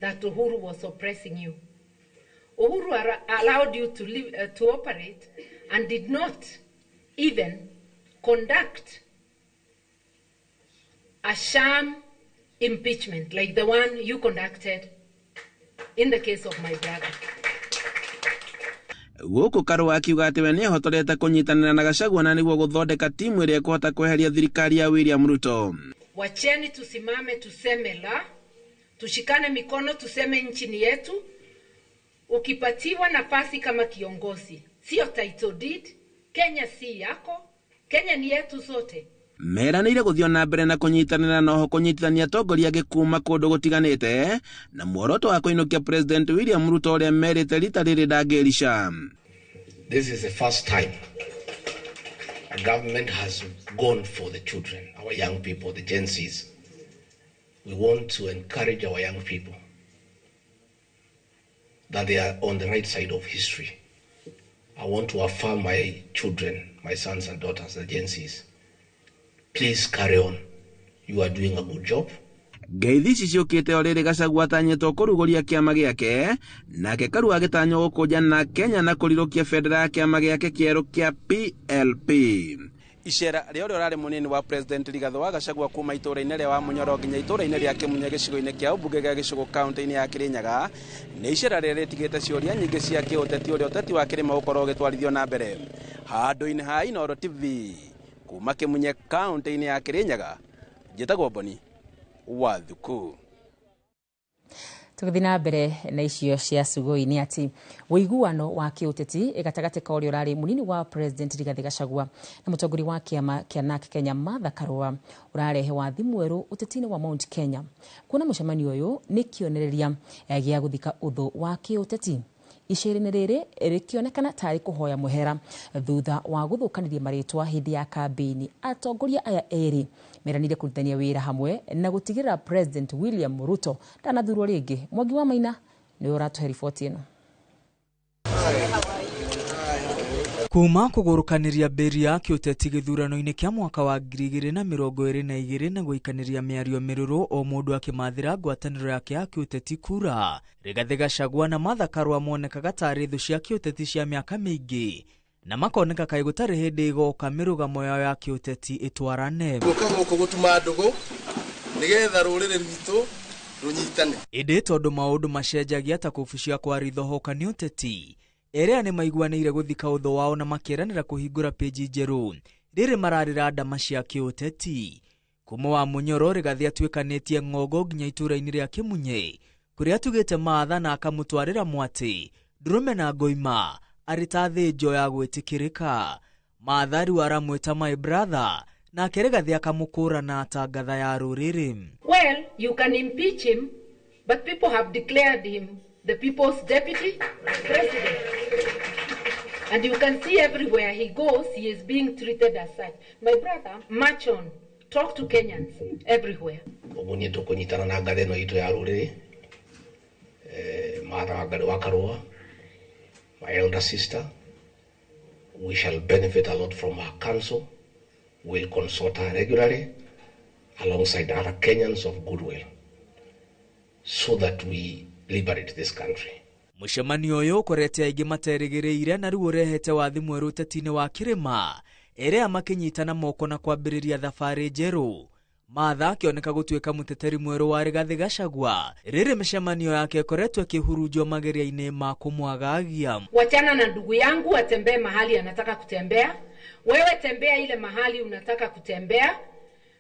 That Uhuru was oppressing you. Uhuru allowed you to live, to operate and did not even conduct a sham impeachment like the one you conducted in the case of my brother. Gũkũ Karũa akiuga atĩ we nĩehotorete kũnyitanĩra na Gachagua na nĩguo gũthondeka timu ĩrĩa ĩkũhota kweheria thirikari ya William Ruto. Wacheni tusimame tuseme la, tushikane mikono tuseme nchi ni yetu. Ukipatiwa nafasi kama kiongozi, sio title deed. Kenya si yako, Kenya ni yetu sote. Meranĩire gũthiĩ na mbere na kũnyitanĩra na oho kũnyitithania atongoria angĩ kuma kũndũ gũtiganĩte na muoroto wa kũinũkia President William Ruto ũrĩa merĩte rita rĩrĩ ndangĩrica. This is the first time a government has gone for the children, our young people, the Gen Zs. We want to encourage our young people that they are on the right side of history. I want to affirm my children, my sons and daughters, the Gen Zs. Please carry on. You are doing a good job. Ngeithi ici ciũkĩte o rĩrĩ Gachagua atanyĩtwo kũrugũria kĩama gĩake, nake Karua agĩtanywo gũkũnja na Kenya na kũrirũkia bendera ya kĩama gĩake kĩerũ kĩa PLP. Icera rĩa ũrĩa ũrarĩ mũnini wa President Rigathĩ wa Gachagua kuma itũũra-inĩ rĩa Wamunyoro nginya itũũra-inĩ rĩa Kĩmunye gĩcigo-inĩ kĩa ũmbunge gĩa Gĩcũgũ kaunti-inĩ ya Kĩrĩnyaga nĩ icera rĩrĩa rĩtigĩte ciũria nyingĩ cia kĩũteti ũrĩa ũteti wa kĩrĩma ũkorwo ũgĩtwarithio na mbere. Handũ-inĩ ha Inooro TV kuma Kĩmunye kaunti-inĩ ya Kĩrĩnyaga, njĩtagwo Boni wa Thuku. Tũgĩthiĩ na mbere na icio cia Sugoi nĩ atĩ ũiguano wa kĩũteti gatagatĩ ka ũrĩa ũrarĩ mũnini wa President Rigathĩ Gachagua na mũtongoria wa kĩama kĩa NARC Kenya Martha Karua ũrarehe wathi mwerũ ũteti-inĩ wa Mount Kenya. Kuona mũcemanio ũyũ nĩ kĩonereria gĩa gũthika ũthũ wa kĩũteti. Icera-inĩ rĩrĩ rĩkĩonekana tarĩ kũhoya mũhera thutha wa gũthũkanĩria marĩtwa hĩndĩ ya kambĩini. Atongoria aya erĩ meranire kũrutithania wĩra hamwe na gũtigĩrĩra President William Ruto ndanathurwo rĩngĩ. Mwangi wa Maina nĩwe ũratũhe riboti ĩno. Kuma kũgũrũkanĩria mbĩri ya kĩũteti gĩthurano-inĩ kĩa mwaka wa 2022 na gũikanĩria mĩario mĩrũrũ o mũndũ akĩmathĩra ngwatanĩro yake ya kĩũteti kura, Rigathĩ Gachagua na Martha Karua monekaga tarĩ thũ cia kĩũteti cia mĩaka mĩingĩ na makoneka kaĩ gũtarĩ hĩndĩ ĩgoka mĩrũgamo yao ya kĩũteti ĩtwarane. Gũka gũkũ gũtuma ndũgũ nĩgetha rũrĩrĩ rwitũ rũnyitane. Ĩndĩ tondũ maũndũ macenjagia ta kũbucia kwa ritho hoka nĩ ũteti, erĩa nĩ maiguanĩire gũthika ũthũ wao na makĩranĩra kũhingũra peji njerũ rĩrĩ mararĩra ndama cia kĩũteti. Kuma wa Munyoro Rigathĩ atuĩkanĩtie ng'ongo nginya itũũra-inĩ rĩa Kĩmunye kũrĩa atugĩte Martha na akamũtwarĩra mwatĩ ndũrũme na ngoima arĩ ta thĩnjo ya gwĩtĩkĩrĩka. Martha rĩu aramwĩta my brother nake Rigathĩ akamũkũrana ta ngatha ya rũrĩrĩ. Well, you can impeach him, but people have declared him the people's deputy president. And you can see everywhere he goes, he is being treated as such. My brother, march on. Talk to Kenyans everywhere. Ũguo niĩ tũkũnyitana na ngatha ĩno itũ ya rũrĩrĩ, Martha Wangari wa Karua, my elder sister. We shall benefit a lot from her counsel. We'll consult her regularly alongside other Kenyans of goodwill so that we liberate this country. Mũcemanio ũyũ ũkorete aingĩ materĩgĩrĩire na rĩu ũrehete wathi mwerũ ũteti-inĩ wa kĩrĩma, erĩa makĩnyitana moko na kwambĩrĩria thabarĩ njerũ. Martha akĩoneka gũtuĩka mũteteri mwerũ wa Rigathĩ Gachagua rĩrĩ mĩcemanio yake ĩkoretwo ĩkĩhurunjwo mageria-inĩ ma kũmwagagia. Wachana na ndugu yangu atembee mahali anataka kutembea. Wewe tembea ile mahali unataka kutembea.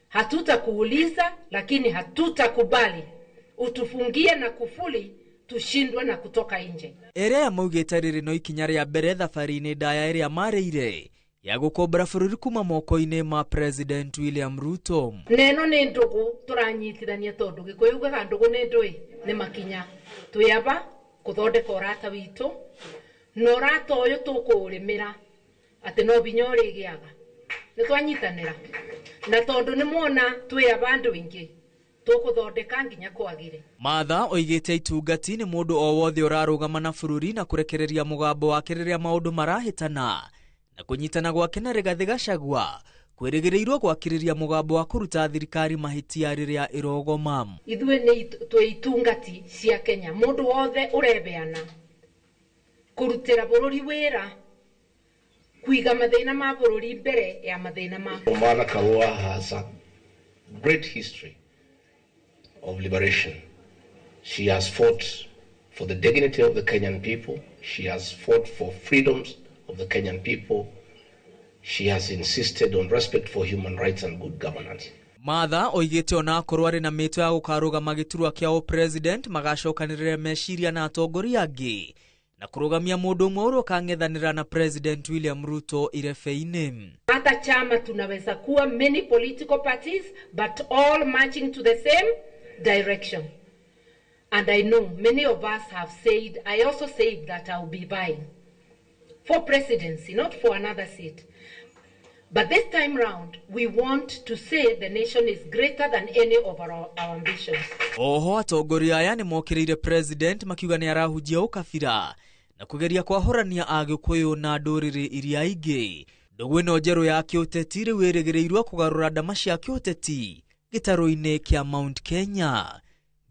Hatutakuuliza, lakini hatutakubali utufungie na kufuli tushindwe na kutoka nje. Erĩa maugĩte rĩrĩ no ikinya rĩa mbere thabarĩ-inĩ ndaya ĩrĩa marĩire ya gũkombora bũrũri kuma moko-inĩ ma President William Ruto. Neno nĩ ndũgũ tũranyitithania tondũ Gĩkũyũ ugaga ndũgũ nĩ ndũĩ nĩ makinya. Twĩaba gũthondeka ũrata witũ na ũrata ũyũ tũkũũrĩmĩra atĩ no binya ũrĩgĩaga. Nĩ twanyitanĩra na tondũ nĩ mwona twĩaba andũ aingĩ tũkũthondeka nginya kwagĩre. Martha oigĩte itungati nĩ mũndũ o wothe ũrarũgama na bũrũri na kũrekereria mũgambo wake rĩrĩa maũndũ marahĩtana na kũnyitana gwake na Rigathĩ Gachagua Kwĩrĩgĩrĩirwo gwakĩrĩria mũgambo wa kũruta thirikari mahĩtia rĩrĩa ĩrogoma. Ithuĩ nĩ twĩ itungati cia Kenya, mũndũ wothe ũrebeana kũrutĩra bũrũri wĩra, kũiga mathĩna ma bũrũri mbere ya mathĩna ma. Martha Karua has a great history of liberation. She has fought for the dignity of the Kenyan people. She has fought for freedoms of the Kenyan people. She has insisted on respect for human rights and good governance. Martha oigĩte ona akorwo arĩ na mĩto ya gũkarũgama gĩturwa kĩa ũpresident, magacokanĩrĩra meciria na atongoria angĩ na kũrũgamia mũndũ ũmwe ũrĩa ũkang'ethanĩra na President William Ruto irebe-inĩ. Hata chama tunaweza kuwa many political parties but all marching to the same direction. And I know many of us have said, I also said that I will be vying for presidency, not for another seat. But this time round, we want to say the nation is greater than any of our ambitions. Oho atongoria aya nĩ mokĩrĩire president makiuga nĩ arahunjia ũkabira na kũgeria kwahũrania Agĩkũyũ na ndũrĩrĩ iria ingĩ. Ndũgũ ĩno njerũ ya kĩũteti rĩu ĩrĩgĩrĩirwo kũgarũra ndama cia kĩũteti gĩtarũ-inĩ kĩa Mount Kenya.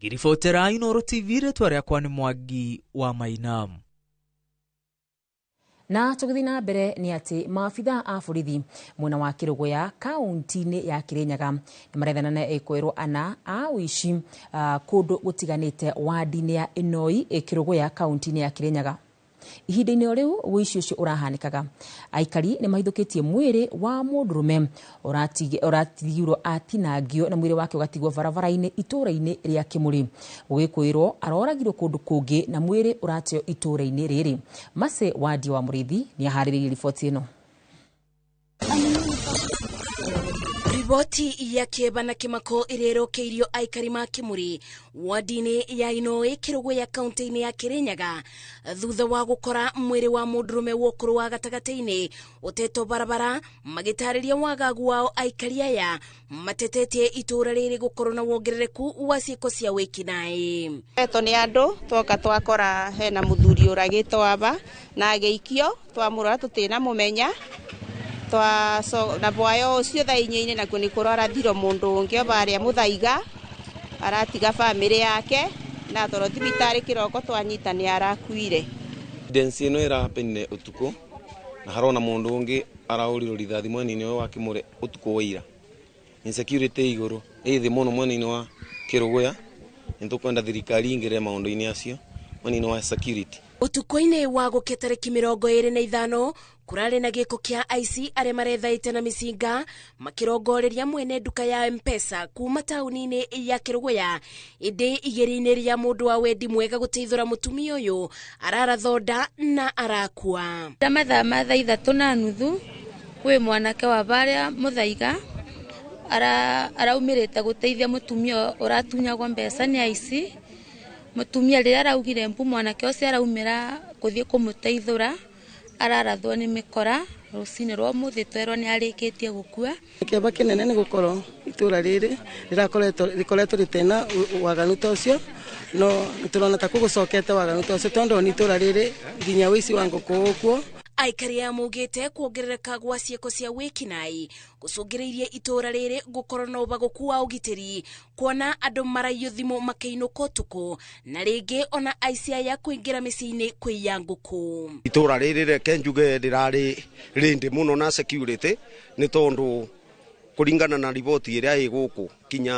Ngĩribotera Inooro TV, rĩtwa rĩakwa nĩ Mwangi wa Maina. Na tũgĩthiĩ na mbere nĩ atĩ maabitha a borithi mwena wa Kĩrũgũya kaunti-inĩ ya Kĩrĩnyaga nĩ marethana na ekũĩrwo ana a ũici kũndũ gũtiganĩte wadi-inĩ ya Ĩnoi Kĩrũgũya kaunti-inĩ ya Kĩrĩnyaga. Ihinda-inĩ o rĩu ũici ũcio ũrahanĩkaga, aikari nĩ mahithũkĩtie mwĩrĩ wa mũndũrũme ũratigirwo atinangio na mwĩrĩ wake ũgatigwo barabara-inĩ itũũra-inĩ rĩa Kĩmũrĩ. Gũgĩkwĩrwo aroragirwo kũndũ kũngĩ na mwĩrĩ ũrateo itũũra-inĩ rĩrĩ. Mace Wadi wa Mũrĩithi nĩ aharĩrĩirie riboti ĩno. Riboti ya kĩeba na kĩmako ĩrĩa ĩrokeirio aikari ma Kĩmũrĩ wadi-inĩ ya Inoĩ Kĩrũgũya kaunti-inĩ ya Kĩrĩnyaga thutha wa gũkora mwĩrĩ wa mũndũrũme wa ũkũrũ wa gatagatĩ-inĩ ũtetwo barabara, magĩtarĩria wagagu wao aikari aya matetetie itũũra rĩrĩ gũkorwo na wongerereku wa ciĩko cia wĩkinaĩ. Etwo nĩ andũ twoka twakora hena mũthuri ũragĩtwo aba na agĩikio, twamũrora tũtinamũmenya na bwayo ucio thaa inya-inĩ nakuo nĩ kũrarathirwo mũndũ ũngĩ o barĩa mũthaiga aratiga bamĩrĩ yake na toro thibitarĩ kĩroko twanyita nĩ arakuire. Incident ĩno ĩrahapenire ũtukũ na harona mũndũ ũngĩ araũrirwo rithathi mwena-inĩ ũyũ wa Kĩmũrĩ ũtukũ wa ira. Insecurity igũrũ ĩ thĩ mũno mwena-inĩ wa Kĩrũgũya, nĩtũkwenda thirikari ingĩrĩre maũndũ-inĩ acio mwena-inĩ wa security. Ũtukũ-inĩ wa gũkĩa tarĩki 25 kũrarĩ na gĩko kĩa aici arĩa marethaĩte na mĩcinga makĩrongoreria mwene nduka ya M-Pesa kuma taũni-inĩ ya Kĩrũgũya, ĩndĩ igĩrĩ-inĩ rĩa mũndũ wa wendi mwega gũteithũra mũtumia ũyũ ararathonda na arakua. Ta mathaa ma thaa 3:30 kwĩ mwanake wa barĩa mũthaiga araumĩrĩte gũteithia mũtumia ũratunyagwo mbeca nĩ aici. Mũtumia rĩrĩa araugire mbu mwanake ũcio araumĩra gũthiĩ kũmũteithũra ararathwo nĩ mĩkora rũcinĩ rwa ũmũthĩ twerwo nĩ arĩkĩtie gũkua. Kĩaba kĩnene nĩ gũkorwo itũũra rĩrĩ rĩkoretwo rĩtena waganu ta ũcio, no nĩtũrona ta kũgũcokete waganu ta ũcio tondũ nĩ itũũra rĩrĩ nginya ũici wa ngũkũ ũkuo. Aikari aya maugĩte kuongerereka gwa ciĩko cia wĩkinaĩ gũcũngĩrĩirie itũũra rĩrĩ gũkorwo na ũbagũku wa ũgitĩri, kuona andũ maraiywo thimũ makĩinũka ũtukũ na rĩngĩ ona aici aya kũingĩra mĩciĩ-inĩ kũiya ngũkũ. Itũũra rĩrĩ reke njuge rĩrarĩ rĩndĩ mũno na security nĩ tondũ kũringana na riboti ĩrĩa ĩ gũkũ kinya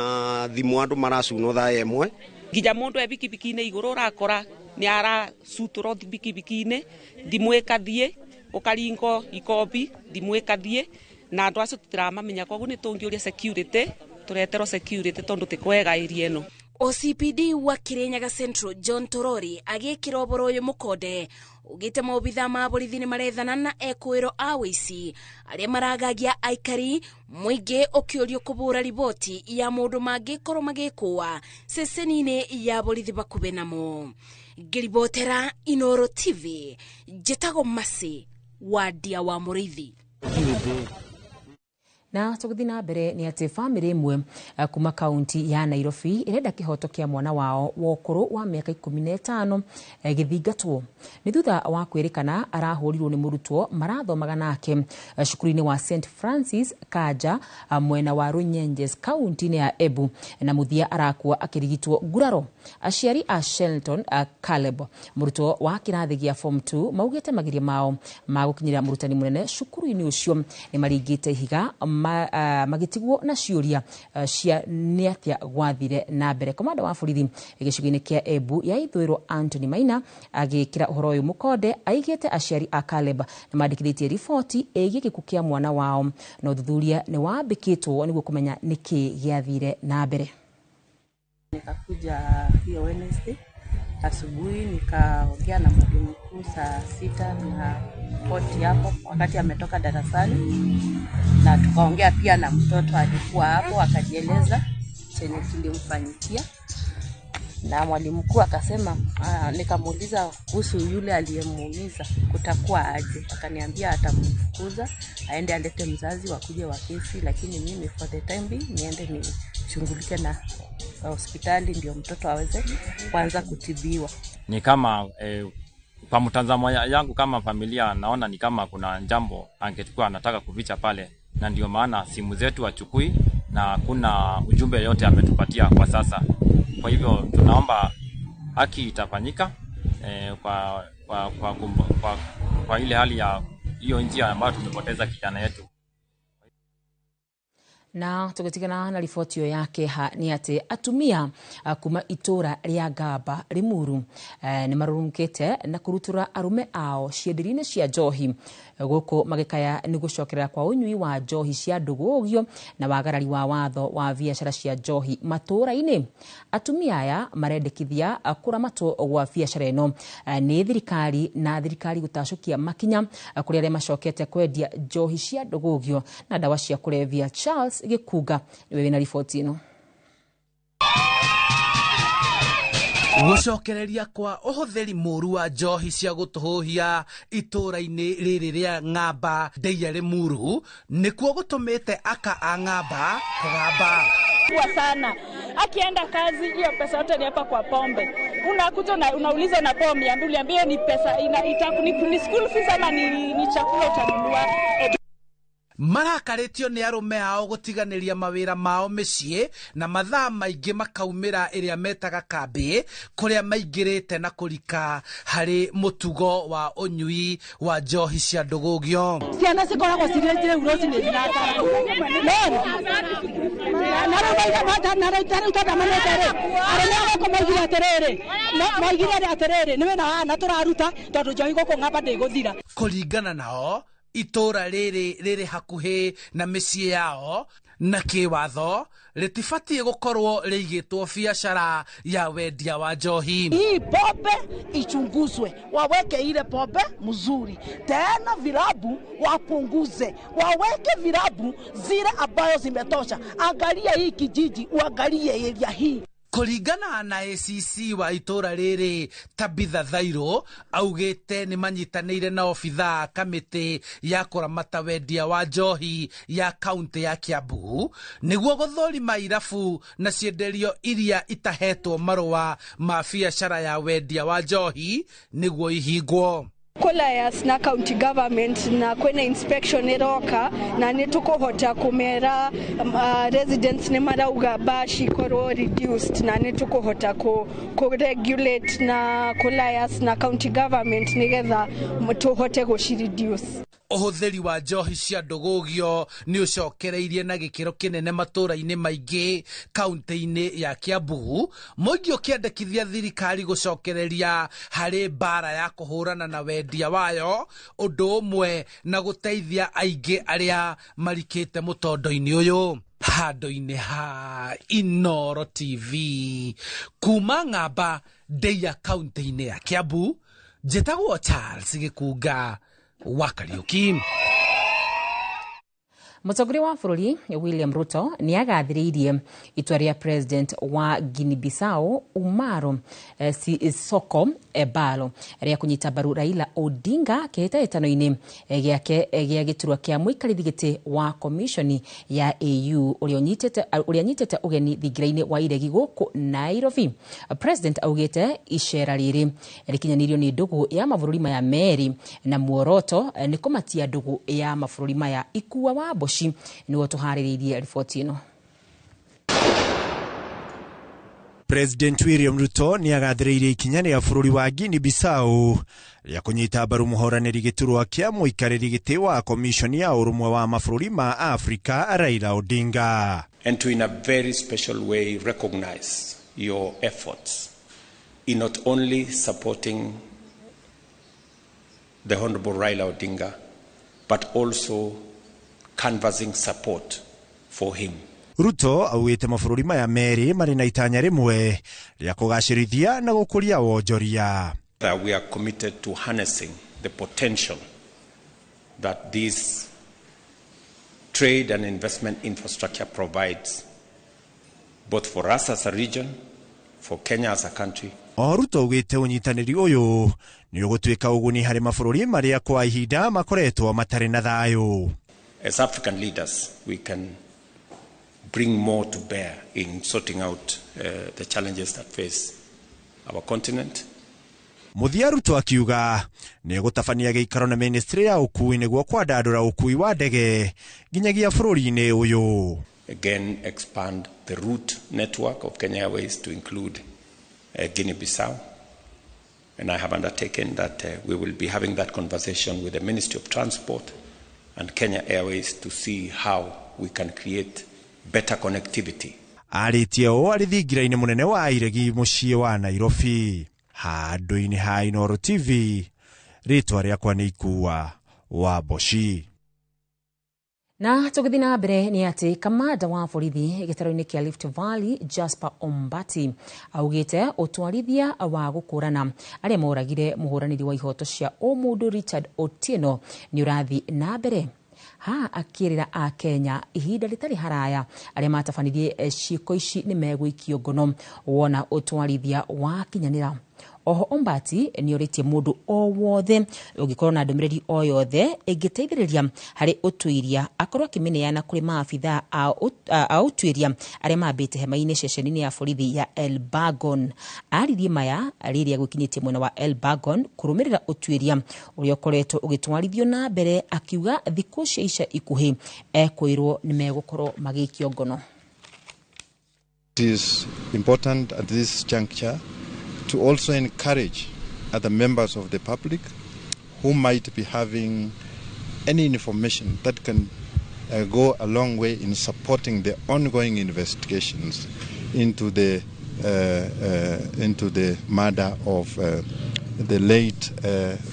thimũ andũ maracunwo thaa 1 nginya mũndũ e bikibiki-inĩ igũrũ ũrakora nĩ aracutũrwo bikibiki-inĩ thimũ ĩkathiĩ ũkaringo ikombi thimũ ĩkathiĩ na andũ acio tũtiramamenya, koguo nĩ tũngĩũria security tũreterwo security tondũ ti kwega area ĩno. OCPD wa Kirinyaga Central John Torori agĩkĩra ũhoro ũyũ mũkonde ugĩte maobitha ma borithi nĩ marethana na ekũĩrwo a ũici arĩa maragagia aikari mũingĩ ũkĩũrio kũbũra riboti ya mũndũ mangĩkorwo magĩkũa ceceni-inĩ ya borithi bakubĩ namo. Ngĩribotera Inooro TV, njĩtagwo Mercy Wadia wa Mũrĩithi. Na tũgĩthiĩ na mbere nĩ atĩ bamĩrĩ ĩmwe kuma kaunti ya Nairobi ĩrenda kĩhoto kĩa mwana wao wa ũkũrũ wa mĩaka 15 gĩthingatwo nĩ thutha wa kwĩrĩkana arahũrirwo nĩ mũrutwo marathomaga nake cukuru-inĩ wa St Francis Kanja mwena wa Runyenjes kaunti-inĩ ya Embu, na mũthia arakua akĩrigitwo nguraro. Aciari a Shelton Caleb, mũrutwo wa kĩrathi gĩa form 2, maugĩte mageria mao ma gũkinyĩra mũrutani mũnene cukuru-inĩ ũcio nĩ maringĩte ihiga magĩtigwo na ciũria cia nĩ atĩa gwathire na mbere. Komanda wa borithi gĩcigo-inĩ kĩa Embu ya ithũĩro Anthony Maina agĩkĩra ũhoro ũyũ mũkonde, aigĩte aciari a Caleb nĩ mandĩkithĩtie riboti ĩgiĩ gĩkuũ kĩa mwana wao, na ũthuthuria nĩ wambĩkĩtwo nĩguo kũmenya nĩkĩ gĩathire na mbere. Nikakuja hiyo Wednesday asubuhi, nikaongea na mwalimu mkuu saa 6:40 hapo wakati ametoka darasani, na tukaongea pia na mtoto alikuwa hapo, akajieleza chenye kilimfanyikia, na mwalimu mkuu akasema, nikamuuliza kuhusu yule aliyemuumiza kutakuwa aje, akaniambia atamfukuza aende alete mzazi wakuje wa kesi, lakini mimi for the time being niende nishughulike na hospitali ndio mtoto aweze kuanza kutibiwa. Ni kama kwa mtazamo yangu kama familia, naona ni kama kuna jambo angekuwa anataka kuficha pale, na ndio maana simu zetu hachukui na kuna ujumbe yote ametupatia kwa sasa. Kwa hivyo tunaomba haki itafanyika kwa ile hali ya hiyo njia ambayo tumepoteza kijana yetu. Na tũgĩtigana na riboti ĩyo ya kĩeha nĩ atĩ atumia kuma itũra rĩa Ngamba Limuru nĩ marurumũkĩte na kũrutũra arũme ao cienderio-inĩ cia njohi gũkũ magĩkaya nĩ gũcokerera kwa ũnyui wa njohi cia ndũgũgio na wagarari wa watho wa biacara cia njohi matũra-inĩ. Atumia aya marendekithia kũramatwo gwa biacara ĩno nĩ thirikari na thirikari gũtacũkia makinya kũrĩ arĩa macokete kwendia njohi cia ndũgũgio na ndawa cia kũrebia. Charles Gĩkunga nĩwe wĩna riboti ĩno. Gũcokereria kwa ũhũthĩri mũru wa njohi cia gũtũhũhia itũra-inĩ rĩrĩ rĩa Ng'amba Ndeia Limuru nĩkuo gũtũmĩte aka a Ng'amba kũgamba kwa sana. Akienda kazi hiyo pesa yote ni hapa kwa pombe. Unakuja na unauliza na pombe, uliambia ni pesa ni school fees ama ni chakula utanunua. Marakarĩtio nĩ arũme ao gũtiganĩria mawĩra mao mĩciĩ na mathaa maingĩ makaumĩra ĩrĩa metaga kambĩ kũrĩa maingĩrĩte na kũrika harĩ mũtugo wa ũnyui wa njohi cia ndũgũgio. Ciana cikoragwo cirĩ njĩu rũcinĩ na rĩu twandamanĩte rĩ, arũme a gũkũ maigire atĩrĩrĩ nĩ wĩra wa ana tũraruta tondũ njohi gũkũ Ng'amba ndĩgũthira. Kũringana nao itũra rĩrĩ rĩrĩ hakuhĩ na mĩciĩ yao na kĩwatho rĩtibatiĩ gũkorwo rĩigĩtwo biacara ya wendia wa njohi. Hii pombe ichunguzwe, waweke ile pombe mzuri, tena vilabu wapunguze, waweke vilabu zile ambayo zimetosha. Angalia hii kijiji, uangalie area hii. Kũringana na ACC wa itũra rĩrĩ Tabitha Thairo augĩte nĩ manyitanĩire na obithaa kamĩtĩ ya kũramata wendia wa njohi ya kaunti ya Kiambu nĩguo gũthũrima irabu na cienderio iria itahetwo marũa ma biacara ya wendia wa njohi nĩguo ihingwo. Kolayas na county government na kwena inspection iroka na nĩ tũkũhota kũmera residents nĩ marauga bash ikorwo reduced na nĩ tũkũhota kũ regulate na Kolayas na county government nĩgetha tũhote gũci reduce. Ũhũthĩri wa njohi cia ndũgũgio nĩ ũcokereirie na gĩkĩro kĩnene matũra-inĩ maingĩ kaunti-inĩ ya Kiambu, mũingĩ ũkĩendekithia thirikari gũcokereria harĩ mbara ya kũhũrana na wendia wayo ũndũ ũmwe na gũteithia aingĩ arĩa marikĩte mũtondo-inĩ ũyũ. Handũ-inĩ ha Inooro TV kuma Ng'amba Ndeia kaunti-inĩ ya Kiambu, njĩtagwo Charles Gĩkunga wa Kariuki. Mũtongoria wa bũrũri William Ruto nĩ agathĩrĩirie itua rĩa president wa Guinea Bissau Umaro Sissoco Embalo rĩa kũnyita mbaru Raila Odinga kĩhĩtahĩtano-inĩ gĩake gĩa gĩturwa kĩa mũikarĩri gĩtĩ wa komishoni ya AU ũrĩa anyitĩte ũgeni thingira-inĩ wa iregi gũkũ Nairobi. President augĩte icera rĩrĩ rĩkinyanĩirio nĩ ndũgũ ya mabũrũri maya merĩ na muoroto nĩ kũmatia ndũgũ ya mabũrũri maya. Ikua wa Mboci nĩwe tũharĩrĩirie riboti ĩno. President William Ruto nĩ agathĩrĩirie ikinya rĩa bũrũri wa Guinea Bissau rĩa kũnyita mbaru mũhoranĩri gĩturwa kĩa mũikarĩri gĩtĩ wa komishoni ya ũrũmwe wa mabũrũri ma Afrika Raila Odinga. And to in a very special way recognize your efforts in not only supporting the Honorable Raila Odinga, but also canvassing support for him. Ruto augĩte mabũrũri maya merĩ marĩ na itanya rĩmwe rĩa kũgacĩrithia na gũkũria wonjoria. That we are committed to harnessing the potential that this trade and investment infrastructure provides, both for us as a region, for Kenya as a country. O Ruto augĩte ũnyitanĩri ũyũ nĩ ũgũtuĩka ũguni harĩ mabũrũri marĩa kwa ihinda makoretwo matarĩ na thayũ. As African leaders, we can bring more to bear in sorting out the challenges that face our continent. Mũthia Ruto akiuga nĩ egũtabania gĩikaro na ministry ya ũkui nĩguo kwandandũra ũkui wa ndege nginyagia bũrũri-inĩ ũyũ. Again, expand the route network of Kenya Airways to include Guinea-Bissau. And I have undertaken that we will be having that conversation with the Ministry of Transport and Kenya Airways to see how we can create better connectivity. Arĩtie ũũ arĩ thingira-inĩ mũnene wa iregi mũciĩ wa Nairobi. Handũ-inĩ ha Inooro TV, rĩtwa rĩakwa nĩ Ikua wa Mboci. Na tũgĩthiĩ na mbere nĩ atĩ kamanda wa borithi gĩtaro-inĩ kĩa Rift Valley Jasper Ombati augĩte ũtwarithia wa gũkũrana arĩa moragire mũhũranĩri wa ihoto cia ũmũndũ Richard Otieno nĩ ũrathiĩ na mbere. Ha akĩrĩra a Kenya ihinda rĩtarĩ haraya arĩa matabanirie ciĩko ici nĩ megũikio ngono wona ũtwarithia wakinyanĩra. Oho Ombati nĩ orĩtie mũndũ o wothe ũngĩkorwo na ndũmĩrĩri o yothe ĩngĩteithĩrĩria harĩ ũtuĩria akorwo akĩmĩneana kũrĩ maabithaa a ũtuĩria arĩa mambĩte hema-inĩ ceceni-inĩ ya borithi ya Elbagon. Aririe maya rĩrĩa gwĩkinyĩtie mwena wa Elbagon kũrũmĩrĩra ũtuĩria ũrĩa ũkoretwo ũgĩtwarithio na mbere, akiuga thikũ cia ica ikuhĩ ekwĩrwo nĩ megũkorwo magĩikio ngono. It is important at this juncture to also encourage other members of the public who might be having any information that can go a long way in supporting the ongoing investigations into the murder of the late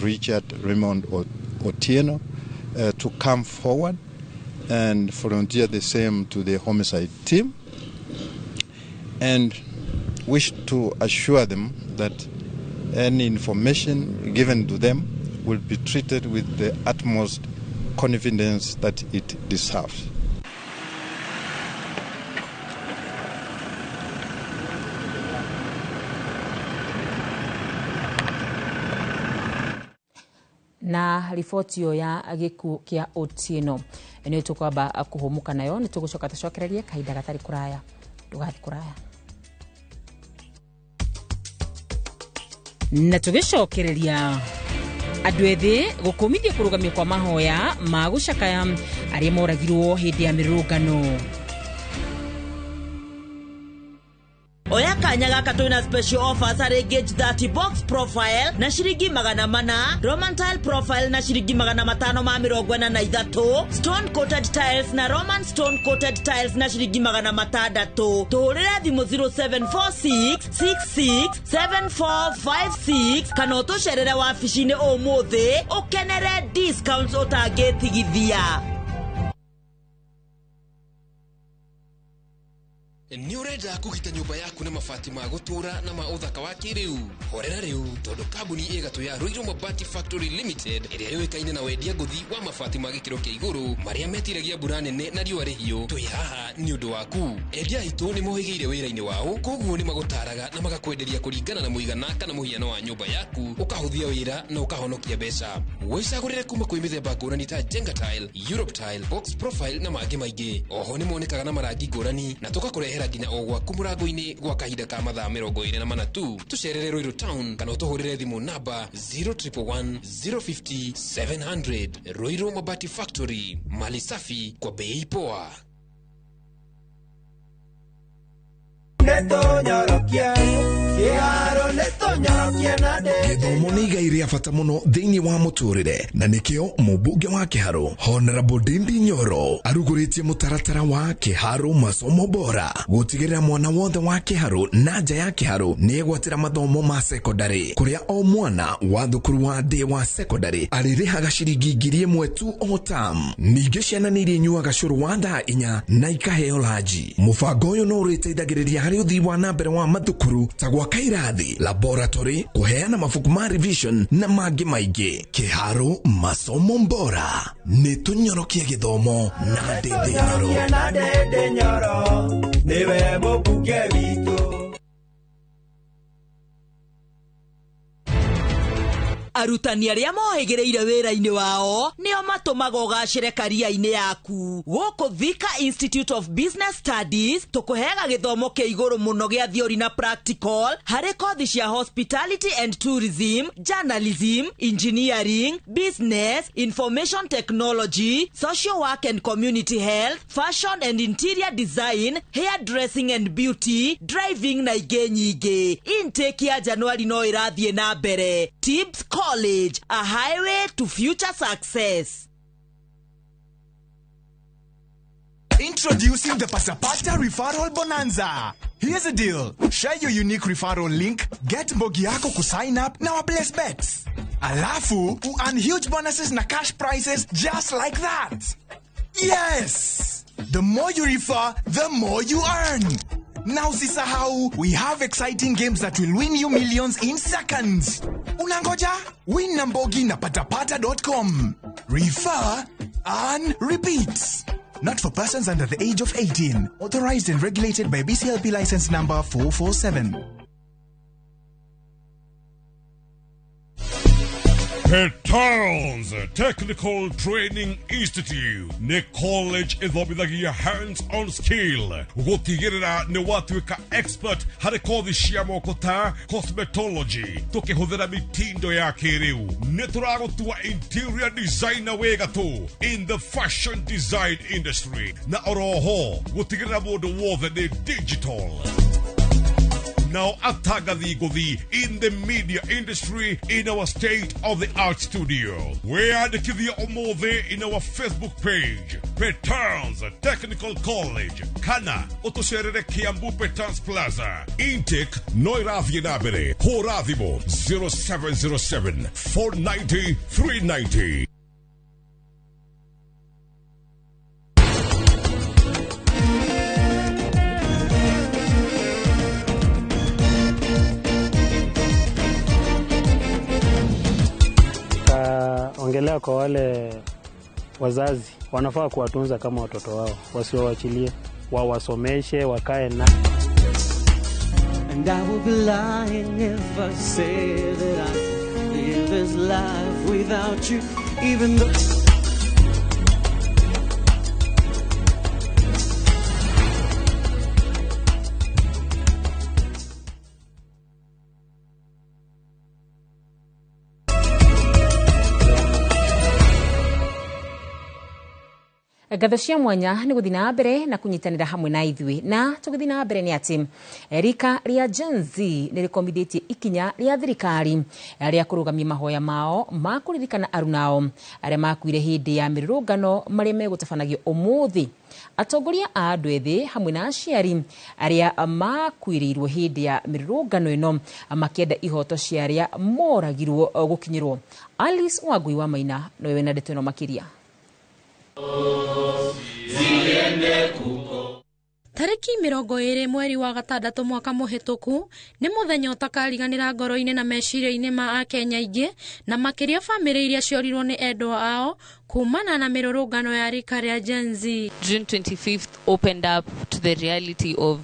Richard Raymond Otieno to come forward and volunteer the same to the homicide team, and wish to assure them that any information given to them will be treated with the utmost confidence that it deserves. Na riboti ĩyo ya gĩkuũ kĩa Otieno nĩ tũkwamba kũhũmũka nayo, nĩ tũgũcoka tũcokererie kahinda gatarĩ kũraya. Ndũgathiĩ kũraya. Na tũgĩcokereria andũ ethĩ gũkũmithia kũrũgamio kwa mahoya ma gũcakaya arĩa moragirwo hĩndĩ ya mĩrũrũngano. Oya kanya gaka twina special offers harĩ Gauge 30 box profile na ciringi 400, Roman tile profile na ciringi 543, stone coated tiles na Roman stone coated tiles na ciringi 600. Tũhũrĩre thimũ 0746 66 7456 kana ũtũcerere wabici-inĩ ũmũthĩ ũkenere discounts ũtangĩtigithia. Nĩ ũrenda kũgita nyũmba yaku na mabati ma gũtũũra na ma ũthaka wa kĩrĩu? Horera rĩu, tondũ kambuni ĩgatũ ya Ruiru Mabati Factory Limited ĩrĩa yũĩkaine na wendia ngũthi wa mabati ma gĩkĩro kĩa igũrũ marĩa metiragia mbura nene na riũa rĩhiũ, twĩ haha nĩ ũndũ waku. Endia aitũ nĩ mohĩgĩire wĩra-inĩ wao, koguo nĩ magũtaraga na magakwenderia kũringana na mũigana kana mũhiano wa nyũmba yaku, ũkahũthia wĩra na ũkahonokia mbeca. Wĩcagũrĩre kuma kwĩ mĩthemba ngũrani ta Jenga Tile, Europe Tile, Box Profile na mangĩ maingĩ. Oho nĩ monekaga na marangi ngũrani na tũgakũrehera nginya o gwaku mũrango-inĩ gwa kahinda ka mathaa 24 tu. Tũcerere Ruiru Town kana ũtũhũrĩre thimũ namba 0111 050 700. Ruiru Mabati Factory, mali safi kwa bei poa. Gĩthomo nĩ igai rĩa bata mũno thĩinĩ wa mũtũrĩre, na nĩkĩo mũmbunge wa Kĩharũ Honorable Ndindi Nyoro arugũrĩtie mũtaratara wa Kĩharũ masomo bora gũtigĩrĩra mwana wothe wa Kĩharũ na nja ya Kĩharũ nĩ egwatĩra mathomo ma sekondarĩ, kũrĩa o mwana wa thukuru wa ndĩ wa sekondarĩ arĩrĩhaga ciringi 1,000 tu o term. Ningĩ ciana nĩ irĩnyuaga cũrũ wa thaa 4 na ikaheo lanji. Mũbango ũyũ no ũrĩteithagĩrĩria harĩ ũthii wa na mbere wa mathukuru ta gwaka irathi, laboratory, kũheana mabuku ma revision na mangĩ maingĩ. Kĩharũ masomo bora, nĩ tũnyorokie gĩthomo na Ndindi Nyoro. Nĩwe mũmbunge witũ. Arutani arĩa mohĩgĩrĩire wĩra-inĩ wao nĩo matũmaga ũgacĩre karia-inĩ yaku. Gũkũ Thika Institute of Business Studies tũkũheaga gĩthomo kĩa igũrũ mũno gĩa theory na practical harĩ kothi cia hospitality and tourism, journalism, engineering, business, information technology, social work and community health, fashion and interior design, hairdressing and beauty, driving na ingĩ nyingĩ. Intake ya Januari no ĩrathiĩ na mbere. Tips College, a highway to future success. Introducing the Pasapata Referral Bonanza. Here's a deal. Share your unique referral link, get mbogi yako kusign up na waplace bets. Alafu, earn huge bonuses na cash prizes just like that. Yes! The more you refer, the more you earn. Now usisahau, we have exciting games that will win you millions in seconds. Unangoja? Win na mbogi na patapata.com. Refer, earn, repeat. Not for persons under the age of 18. Authorized and regulated by BCLP license number 447. Petals Technical Training Institute nĩ college ĩthomithagia hands-on skill gũtigĩrĩra nĩ watuĩka expert harĩ kothi cia moko ta cosmetology tũkĩhũthĩra mitindo ya kĩrĩu. Nĩ tũragũtua interior designer wĩ gatũ in the fashion design industry na oroho gũtigĩrĩra mũndũ wothe nĩ digital. Now atangathi ngũthi in the media industry in our state-of-the-art studio. Wĩyandĩkithie ũmũthĩ in our Facebook page, Petals Technical College, kana ũtũcerere Kiambu Petals Plaza. Intake no ĩrathiĩ na mbere. Hũra thimũ 0707 490 390. Ongelea kwa wale wazazi wanafaa kuwatunza kama watoto wao, wasiwaachilie, wawasomeshe, wakae na. And I will be lying if I say that I can live this life without you, even though Ngatho cia mwanya nĩ gũthiĩ na mbere na kũnyitanĩra hamwe na ithuĩ. Na tũgĩthiĩ na mbere nĩ atĩ rika rĩa Gen Z nĩ rĩkomithĩtie ikinya rĩa thirikari rĩa kũrũgamia mahoya mao ma kũririkana arunao arĩa makuire hĩndĩ ya mĩrũrũngano marĩa megũtabanagio ũmũthĩ. Atongoria a andũ ethĩ hamwe na aciari arĩa makuĩrĩirwo hĩndĩ ya mĩrũrũngano ĩno makĩenda ihoto cia arĩa moragirwo gũkinyĩrwo. Alice Wangui wa Maina nowe wĩna ndeto ĩno makĩria. Tarĩki 20 mweri wa gatandatũ mwaka mũhĩtũku nĩ mũthenya ũtakariganĩra ngoro-inĩ na meciria-inĩ ma Akenya aingĩ na makĩria bamĩrĩ iria ciorirwo nĩ endwa ao kumana na mĩrũrũngano ya rika rĩa Gen Z. June 25th opened up to the reality of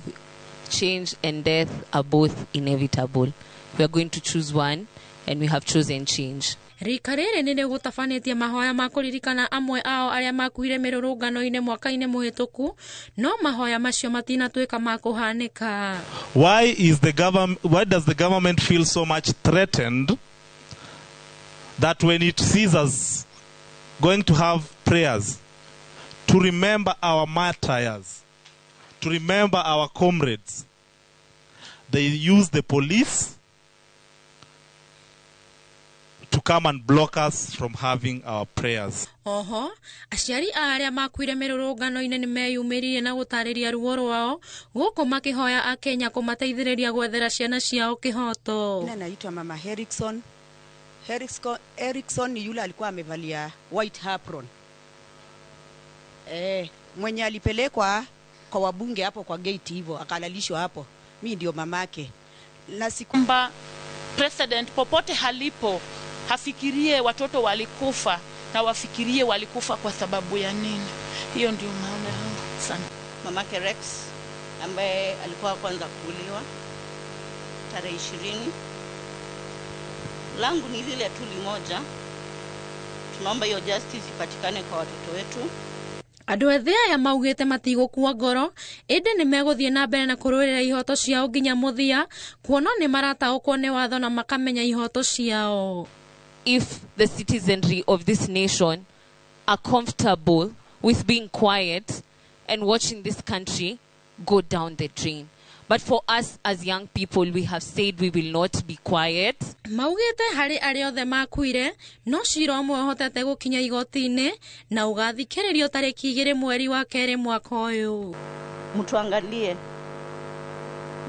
change and death are both inevitable. We are going to choose one and we have chosen change. Rika rĩrĩ nĩ rĩgũtabanĩtie mahoya ma kũririkana amwe ao arĩa makuire mĩrũrũngano-inĩ mwaka-inĩ mũhĩtũku, no mahoya macio matinatuĩka ma kũhanĩka. Why does the government feel so much threatened that when it sees us going to have prayers to remember our martyrs, to remember our comrades, they use the police to come and block us from having our prayers? Oho, aciari a arĩa makuire mĩrũrũngano-inĩ nĩ meyumĩririe na gũtarĩria ruo rwao gũkũ makĩhoya Akenya kũmateithĩrĩria gwethera ciana ciao kĩhoto. Jina naitwa Mama Erickson. Erickson ni yule alikuwa amevalia white apron. Mwenye alipelekwa kwa wabunge hapo kwa gate hivyo akalalishwa hapo. Mimi ndio mamake. Na sikumba president popote halipo hafikirie watoto walikufa na wafikirie walikufa kwa sababu ya nini. Hiyo ndio maana yangu sana. Mamake Rex ambaye alikuwa kwanza kuuliwa tarehe 20. Langu ni lile tu limoja. Tunaomba hiyo justice ipatikane kwa watoto wetu. Andũ ethĩ aya maugĩte matigũkua ngoro ĩndĩ nĩ megũthiĩ na mbere na kũrũĩrĩra ihoto ciao nginya mũthia, kuona nĩ marataũkwo nĩ watho na makamenya ihoto ciao. If the citizenry of this nation are comfortable with being quiet and watching this country go down the drain. But for us as young people, we have said we will not be quiet. Maugĩte harĩ arĩa othe makuire no cira ũmwe ũhotete gũkinya igoti-inĩ na ũgathikĩrĩrio tarĩki 2 mweri wa 2 mwaka ũyũ. Mtuangalie,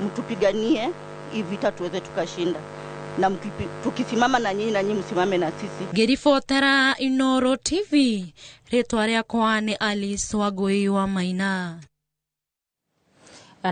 mtupiganie hii vita tuweze tukashinda, na tukisimama na nyinyi na nyinyi msimame na sisi. Ngĩribotera Inooro TV, rĩtwa rĩakwa nĩ Alice Wangui wa Maina.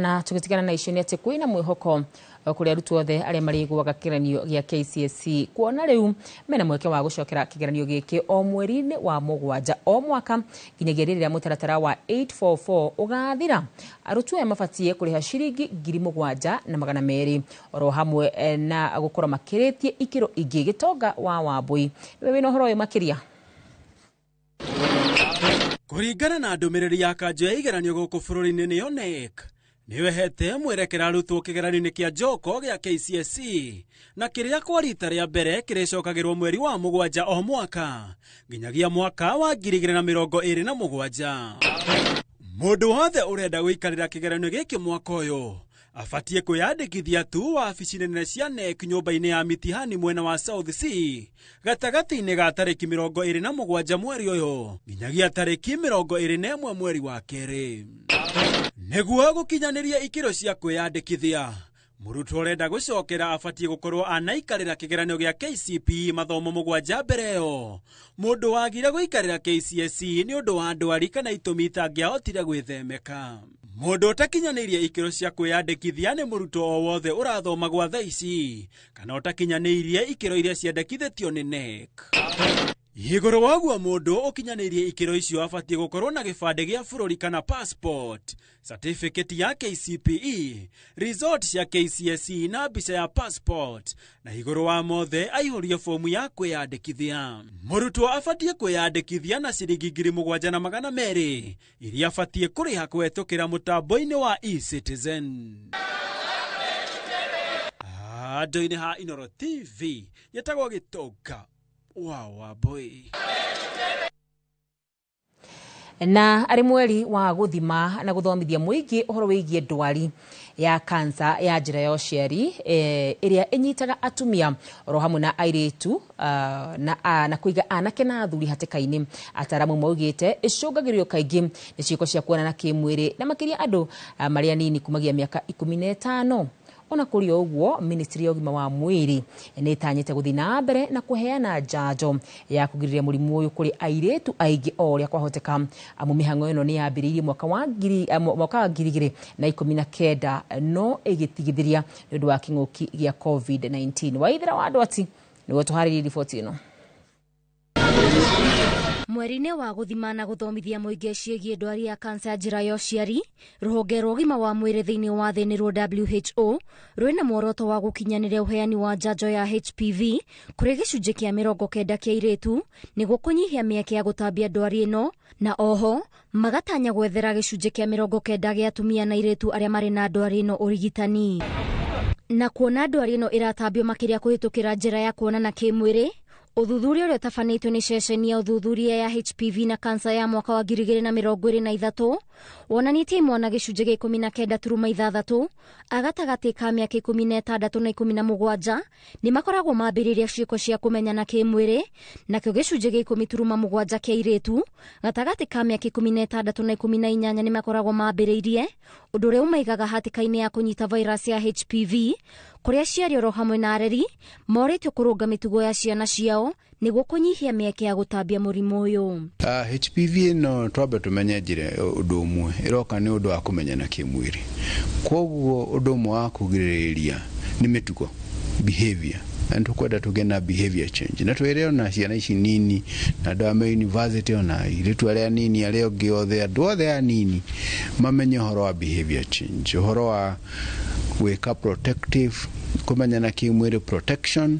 Na tũgĩtigana na icio nĩ atĩ kwĩna mwĩhoko kũrĩ arutwo othe arĩa marĩgũaga kĩgeranio gĩa KCSE kuona rĩu mena mweke wa gũcokera kĩgeranio gĩkĩ o mweri-inĩ wa 7 o mwaka nginyagia rĩrĩa mũtaratara wa 844 ũgathira. Arutwo aya mabatiĩ kũrĩha ciringi 7,200 oro hamwe na gũkorwo makĩrĩtie ikĩro ingĩ. Gĩtonga wa Wambui nĩwe wĩna ũhoro ũyũ makĩria. Kũringana na ndũmĩrĩri ya kanjũ ya igeranio gũkũ bũrũri-inĩ nĩyo KNEC nĩwehete mwerekera arutwo kĩgeranio-inĩ kĩa njoko gĩa KCSE na kĩrĩa kwa rita rĩa mbere kĩrĩcokagĩrwo mweri wa 7 o mwaka nginyagia mwaka wa 2027. Mũndũ wothe ũrenda gũikarĩra kĩgeranio gĩkĩ mwaka ũyũ abatiĩ kwĩyandĩkithia tu wabici nene cia KNEC nyũmba-inĩ ya mitihani mwena wa South C gatagatĩ-inĩ ga tarĩki 27 mweri ũyũ nginyagia tarĩki 21 mweri wa 2. Nĩguo gũkinyanĩria ikĩro cia kwĩyandĩkithia, mũrutwo ũrenda gũcokera abatiĩ gũkorwo anaikarĩra kĩgeranio gĩa KCPE mathomo 7 mbere ĩyo. Mũndũ wagire gũikarĩra KCSE nĩ ũndũ wa ndwari kana itũmi itangĩahotire gwĩthemeka. Mũndũ ũtakinyanĩirie ikĩro cia kwĩyandĩkithia nĩ mũrutwo o wothe ũrathoma gwa thaa ici kana ũtakinyanĩirie ikĩro iria ciandĩkithĩtio nĩ KNEC. Igũrũ wa ũguo mũndũ ũkinyanĩirie ikĩro icio abatiĩ gũkorwo na gĩbandĩ gĩa bũrũri kana passport, certificate ya KCPE, result cia KCSE na mbica ya passport, na igũrũ wa mothe aihũrie fomu ya kwĩyandĩkithia. Mũrutwo abatiĩ kwĩyandĩkithia na ciringi 7,200 iria abatiĩ kũrĩha kũhetũkĩra mũtambo-inĩ wa eCitizen. Andũ-inĩ ha Inooro TV, nyetagwo Gĩtonga wa Wambui. Na arĩ mweri wa gũthima na gũthomithia mũingĩ ũhoro wĩgiĩ ndwari ya kansa ya njĩra ya ũciari ĩrĩa ĩnyitaga atumia oro hamwe na airĩtu na kũiga anake na athuri hatĩka-inĩ. Ataaramu maugĩte ĩcũngagĩrĩrio kaingĩ nĩ ciĩko cia kuonana kĩmwĩrĩ na makĩria andũ marĩ anini kumagia mĩaka 15. Ona kũrĩ o ũguo, ministry ya ũgima wa mwĩrĩ nĩ ĩtanyĩte gũthiĩ na mbere na kũheana njanjo ya kũgirĩrĩria mũrimũ ũyũ kũrĩ airĩtu aingĩ o ũrĩa kwahoteka, amu mĩhang'o ĩno nĩ yambĩrĩirie mwaka wa 2019 no ĩgĩtigithĩria nĩ ũndũ wa kĩng'ũki gĩa COVID-19. Waithera wa Ndwati nĩwe tũharĩrie riboti ĩno. Mweri-inĩ wa gũthima na gũthomithia mũingĩ ciĩgiĩ ndwari ya kansa ya njĩra ya ũciari, rũhonge rwa ũgima wa mwĩrĩ thĩinĩ wa thĩ nĩruo WHO rwĩna muoroto wa gũkinyanĩria ũheani wa njanjo ya HPV kũrĩ gĩcunjĩ kĩa 90 kĩa airĩtu nĩguo kũnyihia mĩeke ya gũtambia ndwari ĩno, na oho magatanya gwethera gĩcunjĩ kĩa 90 gĩa atumia na airĩtu arĩa marĩ na ndwari ĩno ũrigitani. Na kuona ndwari ĩno ĩratambio makĩria kũhĩtũkĩra njĩra ya kuonana kĩmwĩrĩ, ũthuthuria ũrĩa ũtabanĩtio nĩ ceceni ya ũthuthuria ya HPV na kansa ya mwaka wa 2023 wonanĩtie imwana gĩcunjĩ gĩa 19.6 a gatagatĩ ka mĩaka 16 na 17 nĩ makoragwo mambĩrĩria ciĩko cia kũmenyana kĩmwĩrĩ, nakĩo gĩcunjĩ gĩa 10.7 kĩa airĩtu gatagatĩ ka mĩaka 16 na 18 nĩ makoragwo mambĩrĩirie, ũndũ ũrĩa ũmaigaga hatĩka-inĩ ya kũnyita virus ya HPV, kũrĩa aciari oro hamwe na areri morĩtio kũrũnga mĩtugo ya ciana ciao nĩguo kũnyihia mĩeke ya gũtambia mũrimũ ũyũ. HPV ĩno twambe tũmenye njĩra ũndũ ũmwe ĩroka nĩ ũndũ wa kũmenyana kĩmwĩrĩ, koguo ũndũ ũmwe wa kũgirĩrĩria nĩ mĩtugo, behavior, na nĩtũkwenda tũgĩe na behavior change, na twĩre ona ciana ici nini na andũ a me university ona airĩtu arĩa nini arĩa ũngĩ othe andũ othe anini mamenye ũhoro wa behavior change, ũhoro wa gwĩka protective kũmenyana kĩmwĩrĩ protection,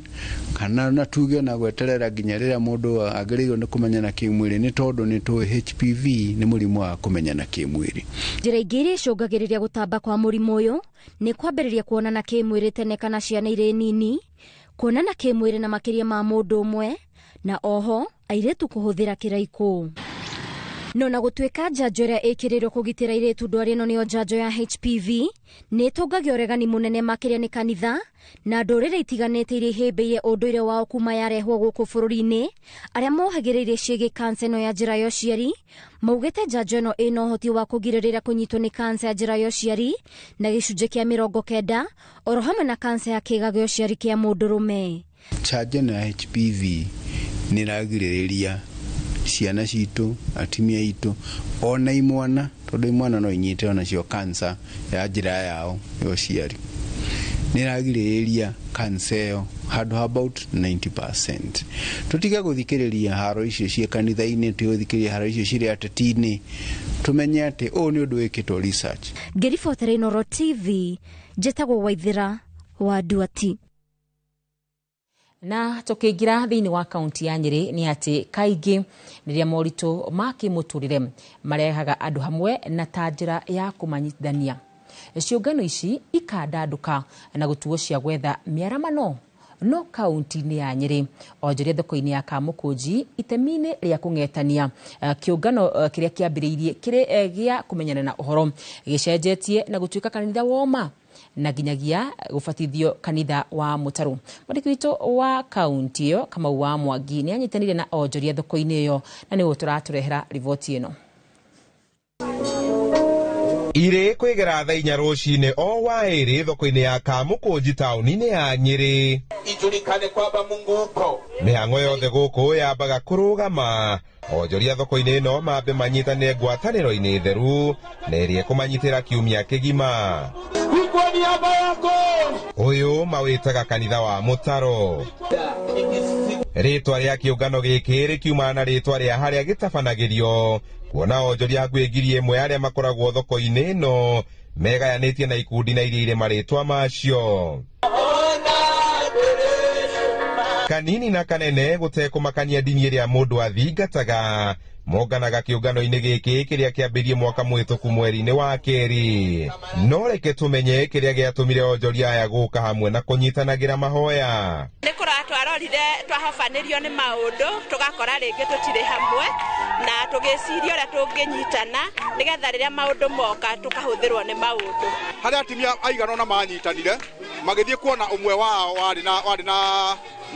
kana na tuge na gweterera nginya rĩrĩa mũndũ agĩrĩirwo nĩ kũmenyana kĩmwĩrĩ, nĩ tondũ nĩ tũĩ HPV nĩ mũrimũ wa kũmenyana kĩmwĩrĩ. Njĩra ingĩ iria icũngagĩrĩria gũtamba kwa mũrimũ ũyũ nĩ kwambĩrĩria kuonana kĩmwĩrĩ tene kana ciana irĩ nini, kuonana kĩmwĩrĩ na makĩria ma mũndũ ũmwe, na oho airĩtu kũhũthĩra kĩraikũ. No na gũtuĩka njanjo ĩrĩa ĩkĩrĩirwo kũgitĩra airĩtu ndwari ĩno nĩyo njanjo ya HPV, nĩ ĩtũngagia ũregani mũnene makĩria nĩ kanitha na ndũrĩrĩ itiganĩte iria ihĩmbĩirie ũndũire wao kuma yarehwo gũkũ bũrũri-inĩ. Arĩa mohagĩrĩirie ciĩgiĩ kansa ĩno ya njĩra ya ũciari maugĩte njanjo ĩno ĩna ũhoti wa kũgirĩrĩria kũnyitwo nĩ kansa ya njĩra ya ũciari na gĩcunjĩ kĩa 90 oro hamwe na kansa ya kĩĩga gĩa ũciari kĩa mũndũrũme. Njanjo ĩno ya HPV nĩ ĩragirĩrĩria ciana citũ, atumia aitũ, ona imwana, tondũ imwana no inyite onacio kansa ya njĩra yao ya ũciari. Nĩ ĩragirĩrĩria kansa ĩyo handũ ha about 90%. Tũtige gũthikĩrĩria haro icio ciĩ kanitha-inĩ, tũtige gũthikĩrĩria haro icio cirĩ ateti-inĩ, tũmenye atĩ ũũ nĩ ũndũ wĩkĩtwo research. Ngĩribotera Inooro TV, njĩtagwo Waithera wa Nduati. Na tukiingira thiini wa kaunti ya Nyeri ni ati kaingi riria moritũ ma kĩmũtũrĩre marehaga andũ hamwe na ta njĩra ya kũmanyitithania, ciũngano ici ikandandũka na gũtuo cia gwetha mĩaramano. No kaunti-inĩ ya Nyeri onjoria thoko-inĩ ya Kamũkũnji itemi-inĩ rĩa kũng'etania, kĩũngano kĩrĩa kĩambĩrĩirie kĩrĩ gĩa kũmenyana na ũhoro gĩcenjetie na gũtuĩka kanitha woma na nginyagia gũbatithio kanitha wa mũtarũ. Mwandĩki witũ wa kaunti ĩyo Kamau wa Mwangi nĩ anyitanĩire na onjoria thoko-inĩ ĩyo na nĩwe tũratũrehera riboti ĩno. Irĩ kwĩgera thaa 4 rũcinĩ o wa ĩrĩ thoko-inĩ ya Kamũkũnji taũni-inĩ ya Nyeri. Ijulikane kwamba Mungu uko. Mĩhang'o yothe gũkũ yambaga kũrũgama. Onjoria thoko-inĩ ĩno mambe manyitanĩre ngwatanĩro-inĩ theru na ĩrĩa ĩkũmanyitĩra kiumia kĩgima. Ũyũ mawĩtaga kanitha wa mũtaro. Rĩtwa rĩa kĩũngano gĩkĩ rĩkiumana na rĩtwa rĩa harĩa gĩtabanagĩrio, kuona onjoria hakuhĩ 1,000 arĩa makoragwo thoko-inĩ ĩno megayanĩtie na ikundi na iria irĩ marĩtwa macio. Kanini na kanene gũtekũmakania ndini ĩrĩa mũndũ athingataga, monganaga kĩũngano-inĩ gĩkĩ kĩrĩa kĩambĩrĩirie mwaka mũhĩtũku mweri-inĩ wa kerĩ. No reke tũmenye kĩrĩa gĩatũmire onjoria aya gũka hamwe na kũnyitanagĩra mahoya. Nĩ kũrora twarorire twahobanĩrio nĩ maũndũ tũgakora rĩngĩ tũtirĩ hamwe na tũgĩciria ũrĩa tũngĩnyitana nĩgetha rĩrĩa maũndũ moka tũkahũthĩrwo nĩ maũndũ. Harĩa atumia aigana ũna manyitanire magĩthiĩ kuona ũmwe wao warĩ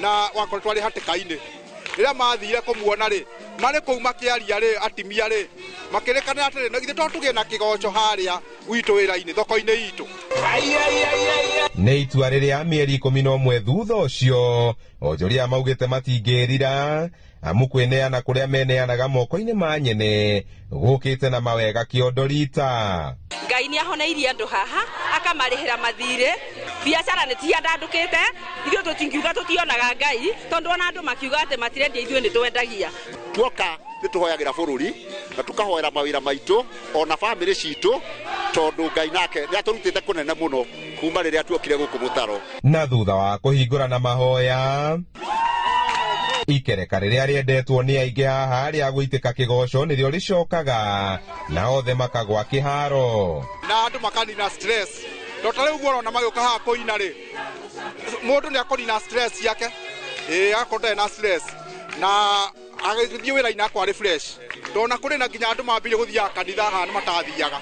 na wakoretwo arĩ hatĩka-inĩ. Rĩrĩa mathire kũmuona rĩ, marĩ kũu makĩaria rĩ, atimia rĩ, makĩrĩkanĩra atĩrĩ, na githĩ to tũgĩe na kĩgoco harĩa gwitũ wĩra-inĩ, thoko-inĩ itũ. Nĩ itua rĩrĩa mĩeri 11 thutha ũcio onjoria maugĩte matingĩrira amu kwĩneana kũrĩa meneanaga moko-inĩ ma nyene gũkĩte na mawega kĩondo rita. Ngai nĩ ahoneirie andũ haha akamarĩhĩra mathirĩ, biacara nĩ tiandandũkĩte, ithuĩ tũtingiuga tũtionaga Ngai tondũ ona andũ makiuga atĩ matirendia ithuĩ nĩ twendagia. Tuoka nĩ tũhoyagĩra bũrũri na tũkahoera mawĩra maitũ ona bamĩrĩ citũ tondũ Ngai nake nĩ atũrutĩte kũnene mũno kuma rĩrĩa tuokire gũkũ mũtaro. Na thutha wa kũhingũra na mahoya ikereka rĩrĩa rĩendetwo nĩ aingĩ haha rĩa gũitĩka kĩgoco nĩrĩo rĩcokaga na othe makagwa kĩharo na andũ makanina stress. To ta rĩu guo ona magĩũka haha kũina rĩ, mũndũ nĩ akũnina stress yake, ĩĩ akorwo ndarĩ na stress na agĩthiĩ wĩra-inĩ akwa arĩ fresh, tondũ na kũrĩ na nginya andũ mambirie gũthiaga kanitha haha nĩ matathiaga.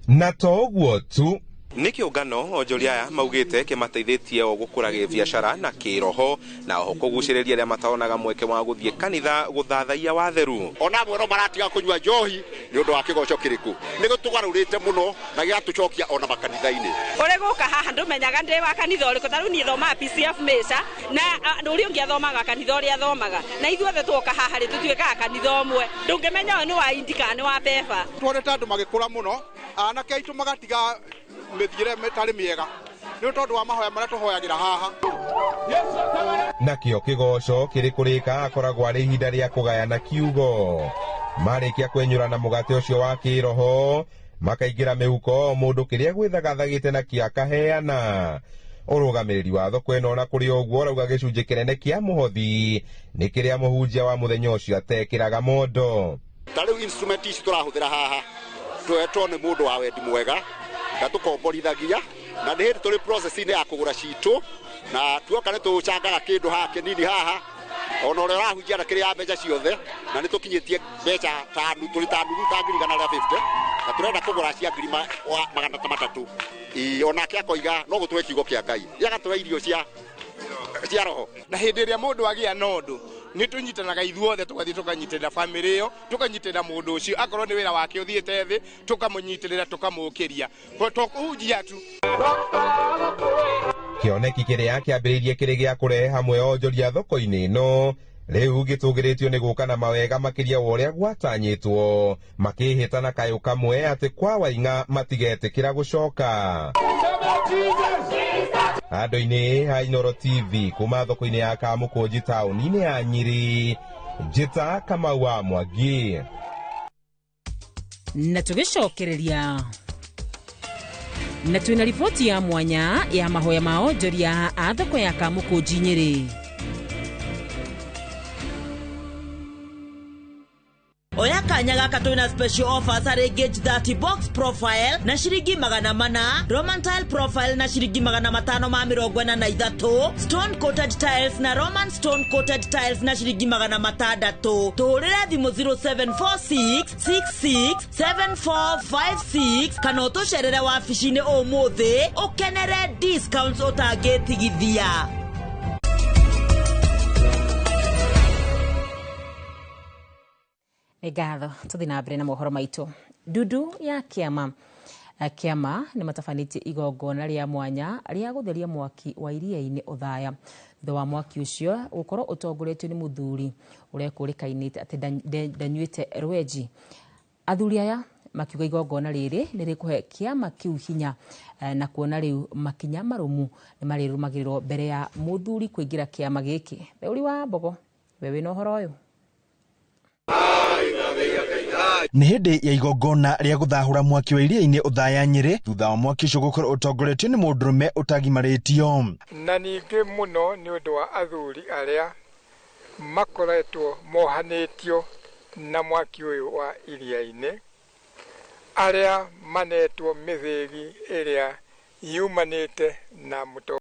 Na to ũguo tu, nĩ kĩũngano onjoria aya maugĩte kĩmateithĩtie o gũkũra gĩbiacara na kĩroho na oho kũgucĩrĩria arĩa mataonaga mweke wa gũthiĩ kanitha gũthathaiya watheru. Ona amwe no maratiga kũnyua njohi nĩ ũndũ wa kĩgoco kĩrĩkũ, nĩ gĩtũgarũrĩte mũno na gĩgatũcokia ona makanitha-inĩ. Ũrĩ gũka haha ndũmenyaga ndĩ wa kanitha ũrĩkũ, ta rĩu niĩ thomaga PCF Mesa na ũrĩa ũngĩ athomaga kanitha ũrĩa athomaga, na ithuothe tuoka haha rĩ tũtuĩkaga kanitha ũmwe, ndũngĩmenya ũyũ nĩ wa Indi kana nĩ wa Beba. Tuonete andũ magĩkũra mũno, anake aitũ magatiga mĩthiĩre ĩtarĩ mĩega nĩ tondũ wa mahoya marĩa tũhoyagĩra haha. Nakĩo kĩgoco kĩrĩ kũrĩka akoragwo arĩ ihinda rĩa kũgayana kiugo. Marĩkia kwenyũrana mũgate ũcio wa kĩroho makaingĩra mĩhuko mũndũ kĩrĩa gwĩthagathagĩte na kĩa akaheana. Ũrũgamĩrĩri wa thoko ĩno na kũrĩ ũguo ũrauga gĩcunjĩ kĩnene kĩa mũhothi nĩ kĩrĩa mũhunjia wa mũthenya ũcio atekĩraga mondo. Ta rĩu instrument ici tũrahũthĩra haha twetwo nĩ mũndũ wa wendi mwega na tũkomborithagia na nĩ hĩndĩ tũrĩ process-inĩ ya kũgũra citũ na tuoka nĩ tũcangaga kĩndũ haha kĩnini haha ona ũrĩa ũrahunjia na kĩrĩa mbeca ciothe na nĩ tũkinyĩtie mbeca ta tũrĩ ta nuthu ta 150,000 na tũrenda kũgũra cia 300,000. Ĩĩ onake akoiga no gũtũhe kiugo kĩa Ngai gĩagatũhe irio cia roho. Na hĩndĩ ĩrĩa mũndũ agĩa na ũndũ nĩ tũnyitanaga ithuothe tũgathiĩ tũkanyitĩrĩra bamĩrĩ ĩyo, tũkanyitĩrĩra mũndũ ũcio akorwo nĩ wĩra wake ũthiĩte thĩ tũkamũnyitĩrĩra tũkamũũkĩria, to kũhunjia tu. Kĩoneki kĩrĩa kĩambĩrĩirie kĩrĩ gĩa kũrehe hamwe onjoria thoko-inĩ ĩno rĩu gĩtũgĩrĩtio nĩ gũka na mawega makĩria wa ũrĩa gwatanyĩtwo, makĩhĩta na kayũ kamwe atĩ kwa Waing'a matigetĩkĩra gũcoka. Andũ-inĩ ha Inooro TV kuma thoko-inĩ ya Kamũkũnji taũni-inĩ ya Nyĩrĩ, Njĩta Kamau wa Mwangi. Na tũgĩcokereria na twĩna riboti ya mwanya ya mahoya ma onjoria a thoko ya Kamũkũnji Nyĩrĩ. Oya kanya gaka twina special offers harĩ Gauge 30 box profile na ciringi 400, Roman tile profile na ciringi 543, stone coated tiles na Roman stone coated tiles na ciringi 600. Tũhũrĩre thimũ 0746 66 7456 kana ũtũcerere wabici-inĩ ũmũthĩ ũkenere discounts ũtangĩtigithia. Ngatho tuthi na mbere na mohoro maitu. Ndundu ya kĩama nĩ matabanĩtie igongona rĩa mwanya rĩa gũtheria mwaki wa iria-inĩ Othaya thutha wa mwaki ũcio gũkorwo ũtongoretio nĩ mũthuri ũrĩa kũrĩkainĩte atĩ ndanyuĩte rwenji. Athuri aya makiuga igongona rĩrĩ nĩ rĩkũhe kĩama kĩu hinya na kuona rĩu makinya marũmu nĩ marĩrũmagĩrĩrwo mbere ya mũthuri kũingĩra kĩama gĩkĩ. Theuri wa Mbogo, we wĩna ũhoro ũyũ. Nĩ hĩndĩ ya igongona rĩa gũthahũra mwaki wa iria-inĩ Othaya Nyĩrĩ thutha wa mwaki ũcio gũkorwo ũtongoretio nĩ mũndũrũme ũtagimarĩtio. Na ningĩ mũno nĩ ũndũ wa athuri arĩa makoretwo mohanĩtio na mwaki ũyũ wa iria-inĩ, arĩa manetwo mĩthĩgi ĩrĩa yumanĩte na mũtongoria.